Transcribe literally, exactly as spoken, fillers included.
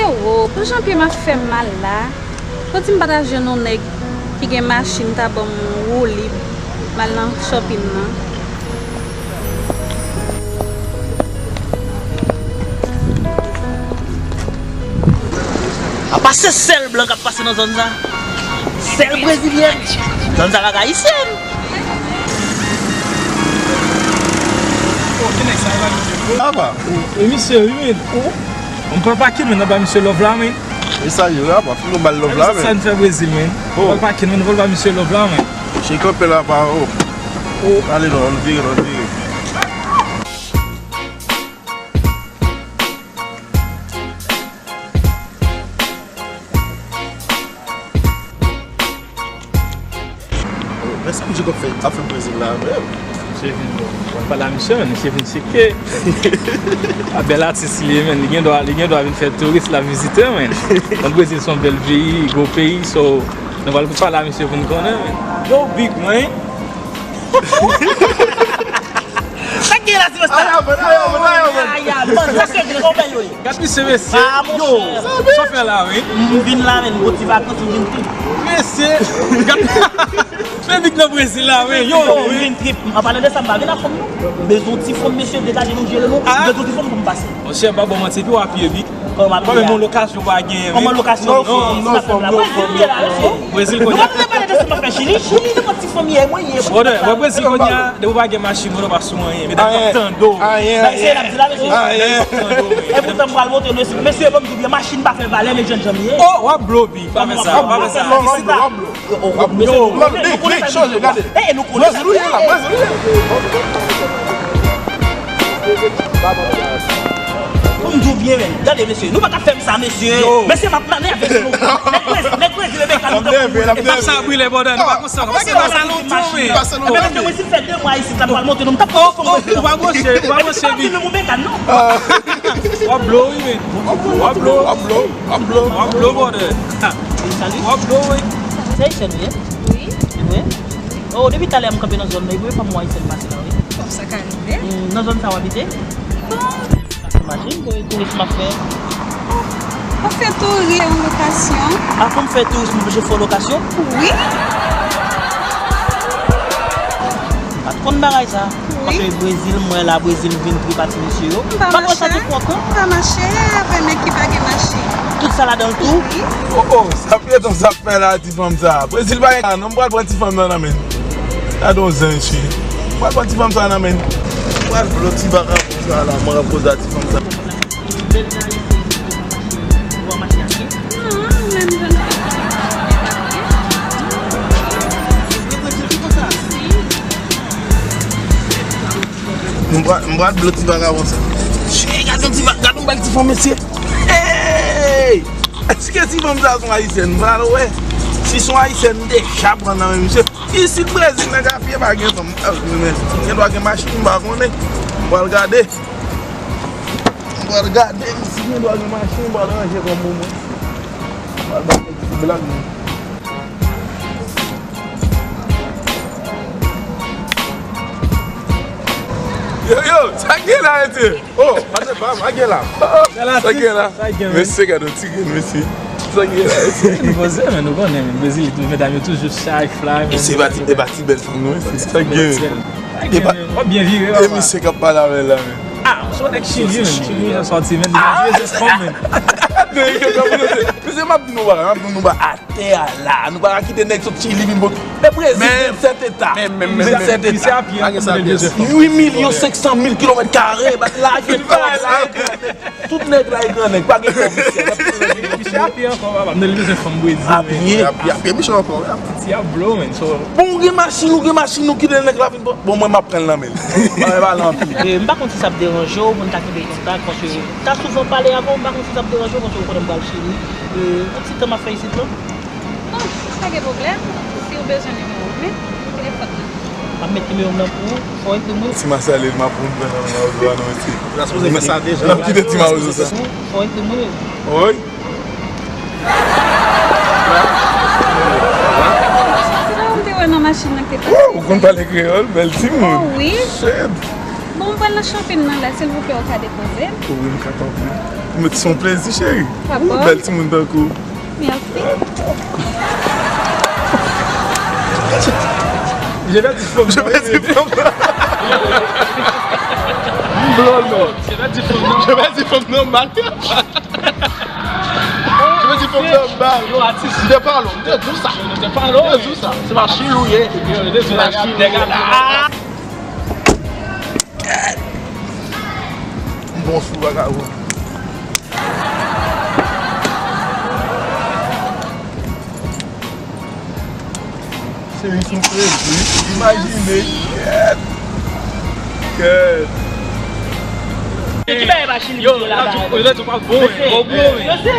Oh, oh, pou jan pye m ap fè m mal la. Ou di m pa ta jwenn yon nèg ki gen machin ta ban m woulib m al nan shopping nan. Apa se sèl blan k ap pase nan zòn sa? Sèl brezilyèn. Zòn sa pa ka isyèn. Apa? E misye, wi, men. Ou, ou pral pake, men, nan ba misye love la, men. E sa yo, apa? Foulo bal lòv la, men. Sa n fè Brezil, men. Oh. Pral pake, men, pral ba misye love la, men. Che kanpe la, pa, oh. Oh. Ale non, ann vire, ann vire. Men sa misye konn fè, ap fè Brezil la menm? Misye vin, bon, mwen pale a misye, men misye vin cheke. A bèl atis li ye, men. Li gen dwa, li gen dwa vin fè touris, l ap vizite, men. Donk, Brezil se yon bèl peyi, gwo peyi, so, nou pral pale a misye pou n konnen, men. Yo, big, man. Sa k gen la, ti mesye? Aya, man, aya, man, aya, man. Aya, man, sa se granmè yo ye. Gad misye, mesye. Ah, monchè. Yo, sa w fè la, wi? M vin la, men, gwo ti vakans, m vin trip. Mesye, gad. Men big nan Brezil la, wi. Yo, m vin trip. An palan de sa, m pa vin ak fanm, non. M bezwen yon ti fanm, mesye, degaje nou, jere nou. Ah. M bezwen yon ti fanm pou m pase. Monchè, m pa ba w manti, epi w ap ye big. Kòman m ap ye a? Menm yon lokasyon pa gen, wi. Kòman lokasyon? Non, non, non, non, non. Brezil kounye a. Nou pa bezwen pale de sa, m ap fè Chili. Chili, se yon ti fanmi, mwen ye. Brother, wè Brezil kounye a, depi w pa gen machin, brother, w pa sou anyen. Medam p ap tande w. Anyen, anyen. Anyen. E poutan m pral montre nou, mesye, ban m di byen, machin pa fè valè, men jènjan m ye. Oh, w ap blow, big, pa fè sa, pa fè sa. Isit la. Yo, mesye, nou konnen sa, nou konnen sa. Big, big, chanje, gade. Eh, nou konnen sa. Brezil ou ye la, Brezil ou ye. Pou m di w byen, men. Gade, mesye, nou pa ka fè m sa, mesye. Yo. Mesye, m ap nan nève sou nou. Nèg Brezil, nèg Brezil, e bèka nou tankou. Etap sa brile, brother, nou pa konsa. Pa gen sa lontan, men. Men mesye, mwen, si m fè de mwa isit la, m pral montre nou, m t ap fè yon fanm Brezil. Ou pa branche, ou pa branche, big. M p ap vin menm ou bèka, non. W ap blow, wi, men. W ap blow. W ap blow, w ap blow. W ap blow, brother. Salut. W ap blow, wi. Se Ayisyen ou ye? Wi. Wi. Oh, depi talè m kanpe nan zòn nan, e premye fwa m wè Ayisyen pase la, wi. Bon, sa ka rive. Hmm, nan zòn sa w abite? Bon. Machin, bon, e touris m ap fè. Ou fè touris, yon lokasyon. A, pou m fè touris, m oblije fè yon lokasyon? Wi. M pa t konn bagay sa. Wi. Paske Brezil, mwen la, Brezil, m vin trip ak ti mesye yo. M pa mache. M pa konn sa te pran tan. M pa mache avè nèg ki pa gen machin. Tout sa ladan l tou? Wi. Oh, oh, sa pyeton sa ap fè la, ti fanm sa. Brezil pa gen non, m pral pran ti fanm nan nan men l. Gade yon zen, mesye. M pral pran ti fanm sa nan men l. M pral blow ti vakabon sa la, mwen, akoz a ti fanm sa. M pral, m pral blow ti vakabon sa. Che, gade yon ti va-, gade yon bèl ti fanm, mesye. Hey! Èske ti fanm sa se yon ayisyèn? M pral wè. Si se yon ayisyèn, m deja pran nan men misye. Isit Brezil, nèg a pye pa gen fanm. Gen dwa gen machin, m pa konnen. M pral gade. M pral gade si gen dwa gen machin, m pral ranje kò m pou mwen. M pral ba nèg ti blag mwen. Yo, yo, sa k gen la, mesye? Oh, pase pa m, sa k gen la? Sa k gen la? Sa k gen, men? Mesye, gade yon ti grenn, mesye. Sa k gen la, mesye? Nou poze, men nou konnen, men Brezil, tout medam yo toujou shy, fly, men. E se pa ti, e pa ti bèl fanm, non, mesye. Sa k gen? Sa k gen, men. W ap byen vire, papa. E misye k ap pale avè l la, men. Ah, se yon nèg Chili, men. Chili, jan sòti, men. Li pa bezwen fanm, men. Mesye, m ap di nou bagay, m ap di nou bagay. Tè a la, nou pa ka kite nèg sot Chili vin bòt. Men Brezil, vennsèt eta. Vennsèt eta. Uit milyon senk san mil kilomèt kare, bat la, gen fòs la, tout nèg la e gran nèg, pa gen fòs isi a. Misye a pye ankò, papa, m te bezwen fanm Brezil, men. A pye, a pye, a pye, misye ankò, wi. Ti a blow, men, so. Bon, ou gen machin, ou gen machin, ou kite nèg la vin bòt. Bon, mwen, m ap pran l nan men l. Bagay pa la anpil. E, m pa konn si sa ap deranje w pou n ta kenbe kontak, paske m ta souvan pale avè w, m pa konn si sa ap deranje w, paske w konnen m pral Chili. E, yon ti tan m ap fè isit la. Bon, pa gen pwoblèm. Si w bezwen nimewo m, men, telefòn nan. M ap met nimewo m nan pou ou, fò w ekri m, wi. Ti masalye, m ap pran nan mawozo a, non, mesye. N ap kite ti mawozo sa. Fò w ekri m, wi. Wi. Se la w te wè nan machin nan k te pase. Ou konn pale kreyòl, bèl timoun. Oh, wi. Shit. Bon, m pral nan shopping nan la, silvouplè, ou ka depoze m? Ou wi, m kapab wi. Ou mèt se yon plezi, cheri. Kapab. Bèl timoun tankou. Mèsi. Je vais dire femme. Je vais dire femme. Blol, non. Je vais dire femme. Je vais dire femme normal. Je vais dire femme normal. Yo, atis. M te pale w, m te di w sa. M te pale w. M te di w sa. Se machin ou ye. Se machin ou ye. Bon fou vagabon. Cheri, sou kredi. Imajine. Kèt. Kèt. Ki bagay machin yo la? Yo, yo, yo pa bon, bon bro. Yo se.